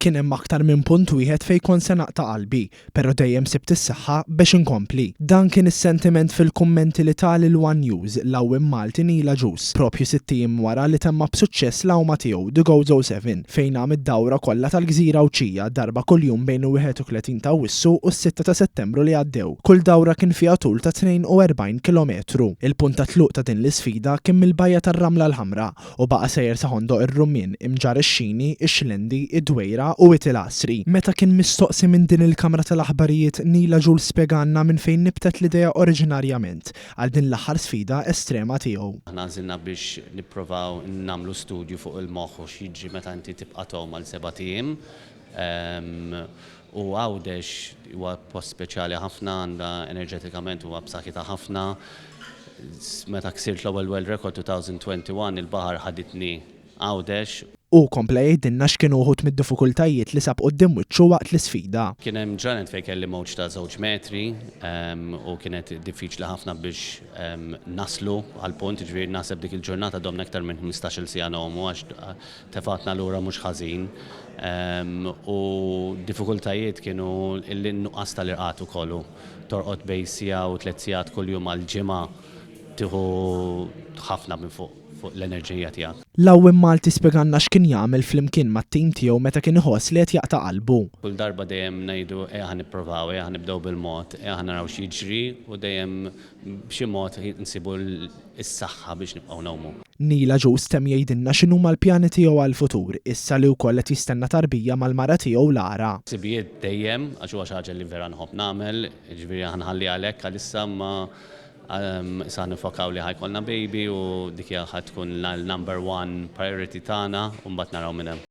Kien hemm aktar minn punt wieħed fejn kont se naqta' qalbi, però dejjem sibt is-saħħa biex inkompli. Dan kien is-sentiment fil-kummenti li ta lil one News l-għawwiem Malti Neil Agius, propju 6 ijiem wara li temma b'suċċess l-għawma tiegħu The Gozo 7, fejn għam id-dawra kollha tal-Gżira Għawdxija darba kuljum bejn il-31 ta' Awwissu u s-6 ta' Settembru li għaddew. Kull dawra kien fiha tul ta' 42 kilometru. Il-punt ta' tluq ta' din l-isfida kien mill-bajja tar-Ramla l-Ħamra u baqa' sejjer sa Ħondoq ir-Rummien, Imġarr ix-Xini, ix-Xlendi, id-Dwejra u Wied il-Għasri. Meta kien mistoqsi minn din il-kamra tal-aħbarijiet, Neil Agius spjegalna minn fejn nibtet l-idea oriġinarjament għal din l-aħħar sfida estrema tiegħu. Aħna għażilna biex nipprovaw nagħmlu studju fuq il-moħħ u x'jiġri meta inti tibqa' tgħum għal 7 ijiem. U Għawdex huwa post speċjali ħafna, għandha enerġetikament huwa b'saħħitha ħafna. Meta ksirt l-ewwel world record 2021, il-baħar ħaditni Għawdex. U kompla jgħidilna x'kienu uħud mid-diffikultajiet li sab quddiem wiċċu waqt l-isfida. Kien hemm ġranet fejn kelli mowġ ta' 2 metri u kienet diffiċli ħafna biex naslu għal punt, ġifieri naħseb dik il-ġurnata domna aktar minn 15-il siegħa ngħumu għax tefatna lura mhux ħażin. U diffikultajiet kienu l-nuqqas tal-irqad ukoll. Torqod bejn siegħa u 3 sigħat kuljum għal ġimgħa tieħu ħafna minn fuq l-enerġija tiegħek. L-għawwiem Malti spjegalna x'kien jagħmel flimkien mat-tim tiegħu meta kien iħoss li qed jaqta' qalbu. Kull darba dejjem ngħidu ejja ħa nipprovaw, ejja ħa nibdew bil-mod, ejja ħa naraw x'jiġri u dejjem b'xi mod nsibu s-saħħa biex nibqgħu ngħumu. Neil Agius temm jgħidilna x'inhuma l-pjani tiegħu għall-futur, issa li wkoll qed jistenna tarbija mal-mara tiegħu Lara. Ħsibijiet dejjem, għax huwa xi ħaġa li vera nħobb nagħmel, ġifieri ħa nħalli għalhekk għalissa, ma issa nifokaw li ħa jkollna baby u dik hija ħa tkun l-number one priority tagħna u mbagħad naraw minn hemm.